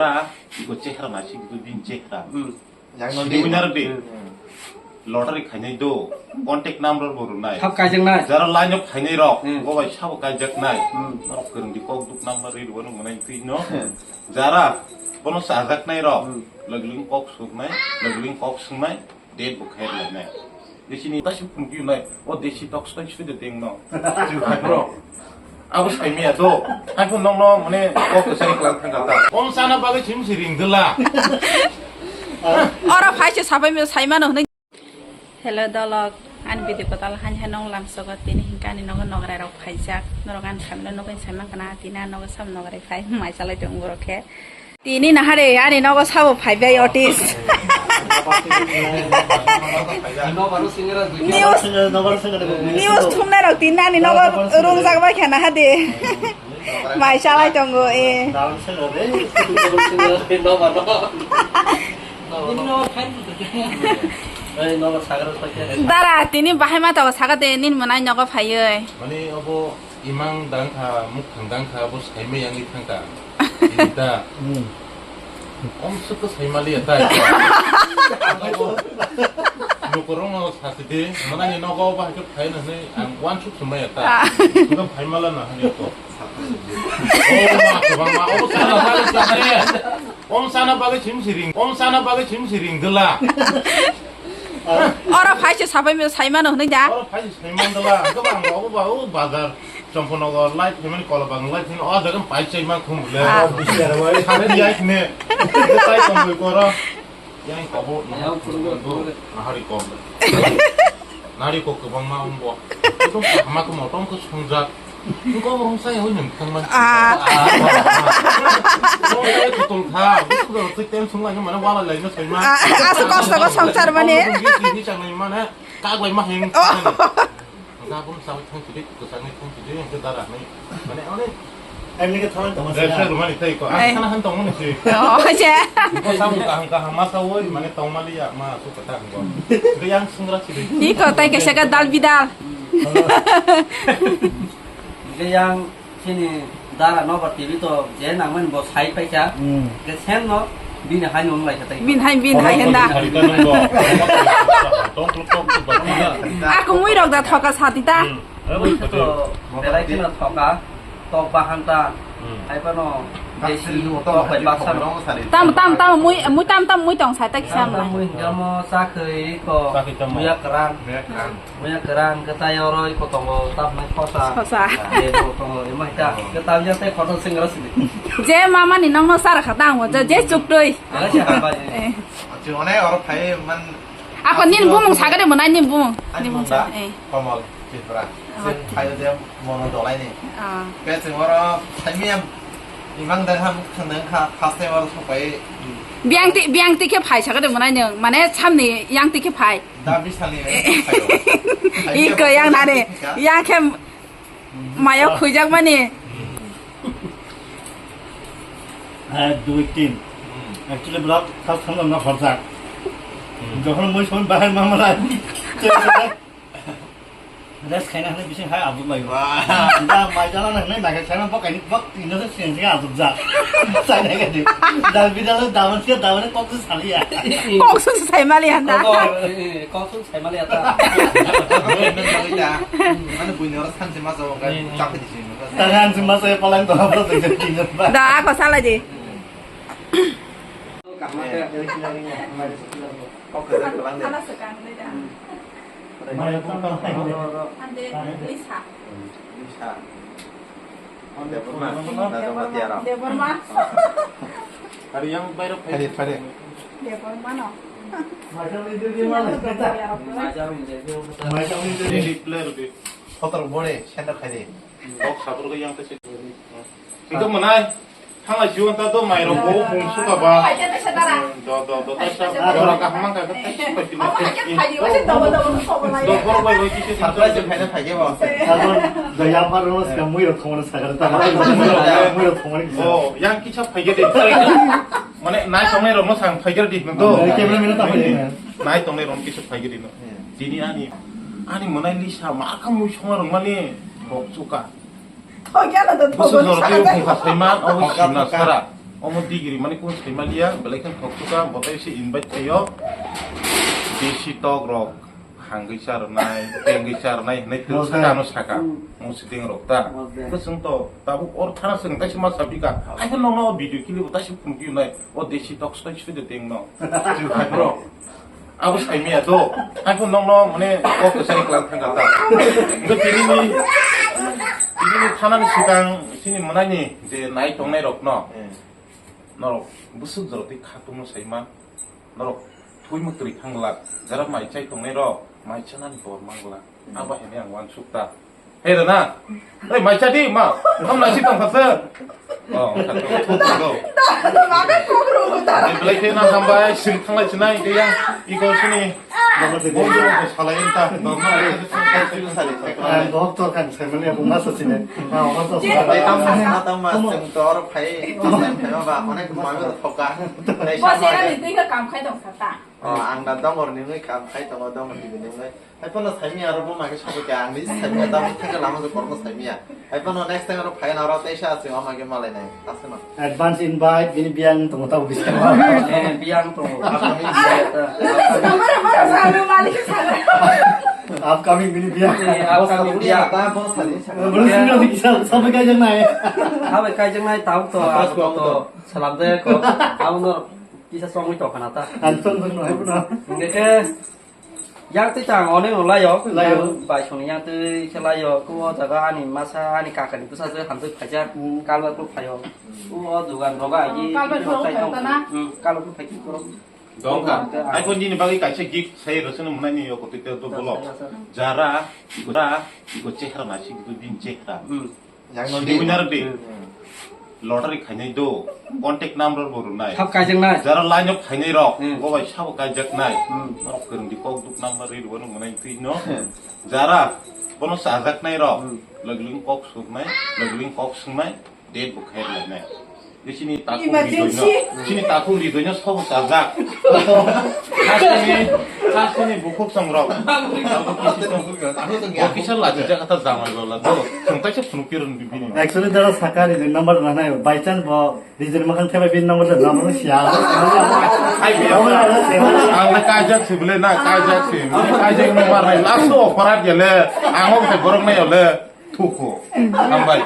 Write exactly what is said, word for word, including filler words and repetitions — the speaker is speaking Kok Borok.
Iko chehra naisik, iko bini chehra. Hmm. Yang no sini di. Winner di. Hmm. Lottery khainai do, contact number bo rwnai. Thap kaijaknai. Jara line of khainai rok, hmm, bo bai sabo kaijaknai. Hmm. Norok kwrwng di kok duk number ri rwno mwnai twi no. Hmm. Jara bono chajaknai rok, hmm, lagling kok suknai, lagling kok swngnai, date bo khair lainai. Desi ni tashi phunuknai, o desi tok soi soi de deng no. Jing khai bro. Abo saimaya do. Hai phun nong no mane kok kwchari klang thang kha. Om sana bagwi sim si ring dela. Oro phai se sapai me sai mano hwnwi. Hello dolok, ani video kotal han han nong lam sogo tini hinkani nogo nograi rok phaijak. Norok ani samino nogoi sai man kana tini nogo sam nograi phai mai salai tong borok khe. Tini nahare ani nogo sabo phaibai otis. News, news thumnai rok tini ani nogo rungjak bai kha nahade. Mai chalai tongo e. Dara tini bahai ma tongo saka de nini mwnai nogo phaiwi. Mani obo imang dangkha, mukhang dangkha, obo saimai yangwi thangkha. Inta. Hmm. Om suk ko sai mali atai. Nukurung no sasi de, mana ni nogo ba ke phai na ni, ang wan suk sumai ata. Ah. Bukan phai mala na hani ko. Oh, ma, ma, ma, oh, sana, sana, sana. Om sana bagwi sim siring, om sana bagwi sim siring dela. Oro phai se sapai me sai mano hwnwi da. Oro phai se sai man dela. Ko bang obo ba, oh, bazar. Chomponogo light phaimani kola bagwi light phaimani o jaga pai chai ma khum le. Ah. Sari yai khne. Tai tongwi koro. Yang kobo no. Yang kobo. Nahari ko. Nahari ko kwbangma wngbo. Ito hama ko motom ko songjak. Ko rong sai hoi nang thangman. Ah. Rong sai kutul kha. Kutul twi tem sung lai mane wala lai no sai ma. Ah, ah, asuk kosto ko songsar mane. Ni chang lai mane. Kak lai ma hing. Oh. Hingke aboni chawai thang sidi, kwchangni thang sidi, hingke dara hinwi, mane, oni Ai, nini ke thawan tongma sila. Resa rwmani tei ko, ang sana han tongmani si. Oh, je. Ko samung kaham kaham ma sawi, mane tongmali ya, ma su kata hingko. Hingke yang sungra sidi. Iko tai kaisa ka dal bidal. Hingke yang Chini dara nobar T V to je nangmani bo sai paikha. Hmm. Ke sem no bini hai nung lai khatai. Bin hai, bin hai henda. Tong kluk tok kluk ba. Aku mui rok da thoka sati ta. Hmm. Mui to belai kheno thoka, tok bahan ta. Hmm. Hai pano desi tok bai baksa no. Tam, tam, tam, mui, mui tam, tam, mui tong sai ta kisa tam, tam, mui. Mui jamo sakhi ko. Sakhi tamo. Muya kerang. Muya kerang. Muya kerang, khe tai oro iko tongo, tamni khosa. Khosa. Ebo tongo, emo hita. Oh. Khe tamya tei khosa singra sidi. Je mama ni nongno sara kha tang mo, je, je chuktui. Ala si hamba je. Eh. Chwng onai oro phai man. Ako nin bumung sagade mo nai nin bumung. Ani nin bumung bumung da? Sa-, eh. Komol, Tripura. Oh. Chwng phai je mono dolai ni. Ah. Khe chwng oro thaimiyam imang dang ham khang dang kha, first time oro sopai. Biyang ti, biyang ti khe phai sagade mo nai nung, mane samni yang ti khe phai. Da bisali. Iko yang nani, yang khe mayo khujak mani. Ek, dui, tin. Actually, blood first time na horjak. Jokhon mui son bahar mamala. Rest khaina hwnwi bising hai abuk laio. Wah. Da mai jala na hwnwi naikha khaina bok kaini bok tino se sing sing abuk ja. Sai naikha di. Da bidal da man se da man kok se saliya. Kok se sai mali handa. Kok, eh, kok se sai mali ata. Mane buino oro sanse ma jago, hmm, chakri disi. Tara hanse ma sai palang to abuk tino ba. Da ako sala di. Kok kwchak kwlang de. Hana swkang de da. Hmm. Hande Lisa. Lisa. Debbarma. Debbarma. Debbarma. Hari yang bayar. Hari, hari. Debbarma no. Ini player di. Kotor bore, sender khai de. Kok sabur ke yang tesi. Itu menai. Thanglai jiwan ta do mairok bo mung suka ba. Do, do, do, ta sa jora ka hamang ka ta. Mama hake phai di, wase double double ko bo lai. Do bor bai bai kisi surprise phaina phai ke ba. Sabon da ya par ro ska mui ro thong na sagar ta. Mui ro thong ni. Oh, yang kisa phai ke de. Mane nai tongnai rok no sang phai ke de no do. Camera man ta phai de. Nai tongnai rok kisa phai ke de no. Tini ani, ani mwnai Lisa ma kha mui songma rok mani bok chuka. Thokya na to. Busu thokya jora na tei to. Bung kha saiman, obo sina sara. Omo degree mani kung sai maliya, belai khe thok suka, botai se invite khayo. Desi tok rok, hangwi charnai, tengwi charnai, hinai twi saka ano saka, mung siteng rok ta. Bwswng to, tabuk or thana swng taisa ma sapika, ai khe nokno o video clip taisa phunukyo nai, o desi tok soi soi de tengno. Bro, abo saimiya do. Ang khe nokno mane kok kwchari kwlai thangkha ta. Hwnkhe tini ni, tini ni thanani swkang chini mwnani je nai tongnai rokno, norok bwswk jorok twi khatungno saima, norok thwi mwtwrwi thang glak, jara mai chai tongnai rok mai chanani bor mang glak. Abo hai ang uansuk ta. Hey, Rana. Hey, mai cha di, ma. Okham nai si tong kha se. Oh, kha to, thuk kha to. Belai khe na hambai, sing thanglai sinai, khe yang, iko sini. Bo, bo, bo, salai ta. Bo, ma, eh, eh, eh, eh, eh, eh. Ang bo, to kan, sai mani, bo, ma, sa sini. Ah, ma, sa sini. Tam, tam, ma, sing tor, phai, phai, ma, ba, onek, ma, ba, thoka. Bo, sera ni, twi ka kam khai tong sa ta. Oh, ang da dongor ni, kam khai tong, dongor ni, ni. Hai phano saimi aro bo maikhe sobo khe ang ni saimi ta theke lama se kormo saimi ya. Hai phano next time aro phai na aro teisa asing o maikhe malai nai. Aseno. Advance invite bini biyang tongo tabo biskang. Eh, biyang tongo. Upcoming biyang. Mara, mara, salu, malik, salu. Upcoming bini biyang. Eh, upcoming biyang. Ta bo sani. Boleh sini lagi sab sab kayak nai. Abe kayak nai tahu to. Apa aku to salam deh ko. Aku no kisa song itu kana ta. Anton tuh no. Oke. Yang twi chang onek no layo, layo. Yang bai song yang twi khe layo, ko o jaga ani masa ani kaka ni bwsa je hamjak phaijak, hmm, kalwar ko phaio. Ko o dugan roga agi, kalwar ko phai tong. Hmm, kalwar ko phai ki koro. Dongka. Ai phone ni bagwi kaisa gig sai roseno mwnai ni yo ko twi to bolo. Jara, jara, ko chehra na si ko din chehra. Hmm. Yang no sini di. Benar di. Hmm. Lottery khainai do, contact number bo rwnai. Thap kaijaknai. Jara line of khainai rok, hmm, bo bai sabo kaijaknai. Hmm. Norok kwrwng di kok duk number ri rwno mwnai twi no. Hmm. Jara bono chajaknai rok, hmm, lagling kok suknai, lagling kok swngnai, date bo khair lainai. Di sini takhuk ri doino. Emergency. Sini takhuk ri doino sabo chajak. Khasini, khasini bukhuk song rok. Bo kisa lachi jak kata jamal lola do. Song taisa phunuk kiron bibini. Actually, dara sakari je number na nai, by chance bo rijin makan theba bin number da number siya. Ai biya. Ang na kajak si bole na kajak si. Kajak number nai last o parat gele. Ang o borok nai ole. Thuku. Hambai.